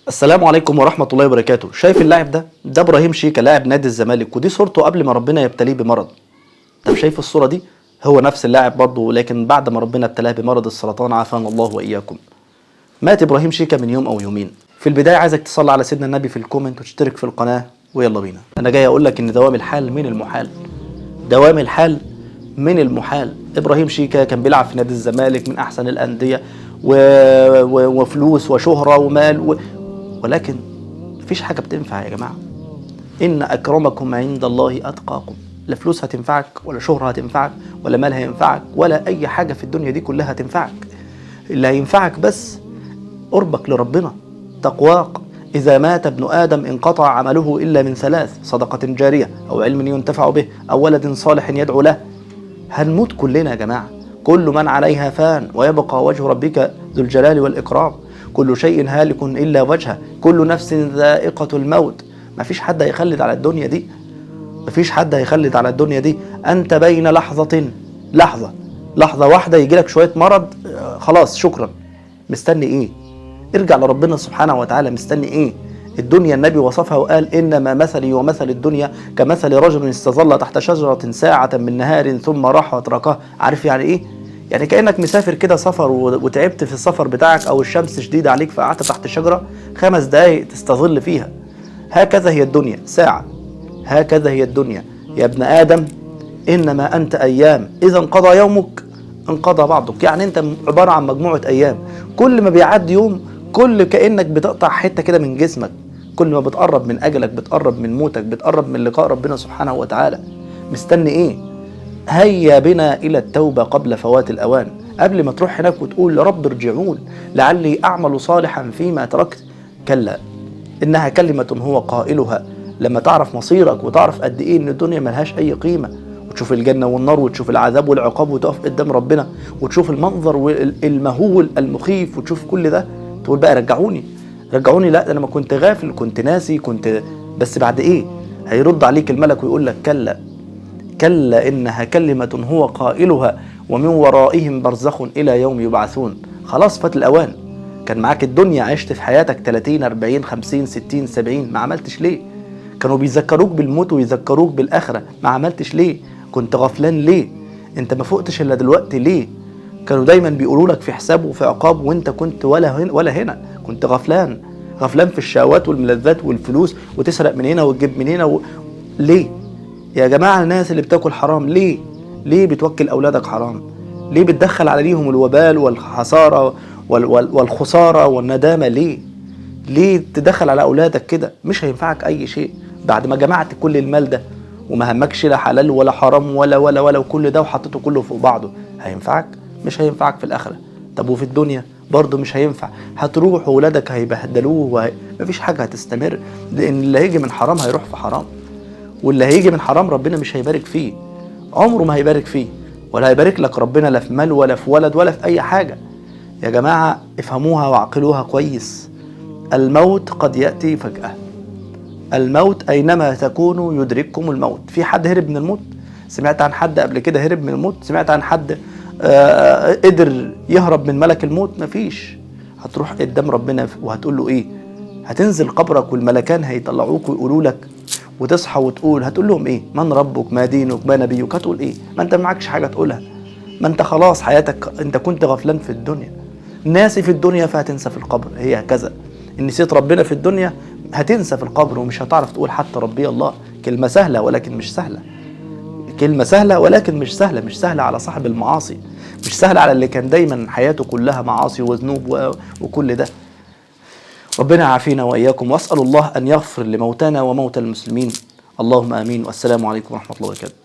السلام عليكم ورحمة الله وبركاته. شايف اللاعب ده؟ ده ابراهيم شيكا لاعب نادي الزمالك، ودي صورته قبل ما ربنا يبتليه بمرض. طب شايف الصورة دي؟ هو نفس اللاعب برضه، لكن بعد ما ربنا ابتلاه بمرض السرطان، عافانا الله وإياكم. مات ابراهيم شيكا من يوم او يومين. في البداية عايزك تصلي على سيدنا النبي في ال comment وتشترك في القناة، ويلا بينا. انا جاي اقول لك ان دوام الحال من المحال، دوام الحال من المحال. ابراهيم شيكا كان بيلعب في نادي الزمالك من احسن الاندية وفلوس وشهرة ومال ولكن مفيش حاجة بتنفع يا جماعة. إن أكرمكم عند الله أتقاكم. لا فلوس هتنفعك، ولا شهرة هتنفعك، ولا مال هينفعك، ولا أي حاجة في الدنيا دي كلها هتنفعك. اللي هينفعك بس قربك لربنا، تقواك. إذا مات ابن آدم انقطع عمله إلا من ثلاث: صدقة جارية، أو علم ينتفع به، أو ولد صالح يدعو له. هنموت كلنا يا جماعة. كل من عليها فان ويبقى وجه ربك ذو الجلال والإكرام. كل شيء هالك إلا وجهه، كل نفس ذائقة الموت. مفيش حد هيخلد على الدنيا دي، مفيش حد هيخلد على الدنيا دي. أنت بين لحظة، لحظة، لحظة واحدة يجيلك شوية مرض، خلاص شكرا. مستني إيه؟ ارجع لربنا سبحانه وتعالى. مستني إيه؟ الدنيا النبي وصفها وقال: إنما مثلي ومثل الدنيا كمثل رجل استظل تحت شجرة ساعة من نهار ثم راح وتركها. عارف يعني إيه؟ يعني كأنك مسافر كده سفر وتعبت في السفر بتاعك، أو الشمس شديدة عليك فقعدت تحت الشجرة 5 دقايق تستظل فيها. هكذا هي الدنيا، ساعة. هكذا هي الدنيا يا ابن آدم، إنما أنت أيام، إذا انقضى يومك انقضى بعضك. يعني أنت عبارة عن مجموعة أيام، كل ما بيعدي يوم كل كأنك بتقطع حتة كده من جسمك. كل ما بتقرب من أجلك، بتقرب من موتك، بتقرب من لقاء ربنا سبحانه وتعالى. مستني إيه؟ هيا بنا إلى التوبة قبل فوات الأوان، قبل ما تروح هناك وتقول رب ارجعون لعلي أعمل صالحا فيما تركت. كلا، إنها كلمة هو قائلها. لما تعرف مصيرك وتعرف قد إيه إن الدنيا ملهاش أي قيمة، وتشوف الجنة والنار، وتشوف العذاب والعقاب، وتقف قدام ربنا وتشوف المنظر المهول المخيف، وتشوف كل ده، تقول بقى رجعوني رجعوني، لا ده أنا ما كنت غافل، كنت ناسي، كنت بس بعد إيه؟ هيرد عليك الملك ويقول لك كلا كلا إنها كلمة هو قائلها ومن ورائهم برزخ إلى يوم يبعثون. خلاص فات الأوان. كان معاك الدنيا، عشت في حياتك 30 40 50 60 70، ما عملتش ليه؟ كانوا بيذكروك بالموت ويذكروك بالآخرة، ما عملتش ليه؟ كنت غفلان ليه؟ انت ما فقتش إلا دلوقتي ليه؟ كانوا دايما بيقولوا لك في حساب وفي عقاب، وانت كنت ولا هنا ولا هنا، كنت غفلان، غفلان في الشهوات والملذات والفلوس، وتسرق من هنا وتجيب من هنا ليه؟ يا جماعة الناس اللي بتاكل حرام ليه؟ ليه بتوكل أولادك حرام؟ ليه بتدخل عليهم الوبال والحسارة والخسارة والندامة؟ ليه؟ ليه تدخل على أولادك كده؟ مش هينفعك أي شيء بعد ما جمعت كل المال ده وما همكش لا حلال ولا حرام ولا ولا ولا وكل ده وحطيته كله فوق بعضه. هينفعك؟ مش هينفعك في الآخرة. طب وفي الدنيا برضه مش هينفع، هتروح وولادك هيبهدلوه مفيش حاجة هتستمر، لأن اللي هيجي من حرام هيروح في حرام، واللي هيجي من حرام ربنا مش هيبارك فيه، عمره ما هيبارك فيه، ولا هيبارك لك ربنا لا في مال ولا في ولد ولا في أي حاجة. يا جماعة افهموها وعقلوها كويس. الموت قد يأتي فجأة، الموت أينما تكونوا يدرككم الموت. في حد هرب من الموت؟ سمعت عن حد قبل كده هرب من الموت؟ سمعت عن حد قدر يهرب من ملك الموت؟ مفيش. هتروح قدام ربنا وهتقول له إيه؟ هتنزل قبرك والملكان هيطلعوك ويقولوا لك، وتصحى وتقول، هتقول لهم إيه؟ من ربك؟ ما دينك؟ ما نبيك؟ هتقول إيه؟ ما أنت معكش حاجة تقولها، ما أنت خلاص حياتك أنت كنت غفلان في الدنيا، ناسي في الدنيا فهتنسى في القبر. هي هكذا، إن نسيت ربنا في الدنيا هتنسى في القبر، ومش هتعرف تقول حتى ربي الله. كلمة سهلة ولكن مش سهلة، كلمة سهلة ولكن مش سهلة، مش سهلة على صاحب المعاصي، مش سهلة على اللي كان دايما حياته كلها معاصي وذنوب وكل ده. ربنا يعافينا وإياكم، وأسأل الله أن يغفر لموتانا وموتى المسلمين، اللهم آمين. والسلام عليكم ورحمة الله وبركاته.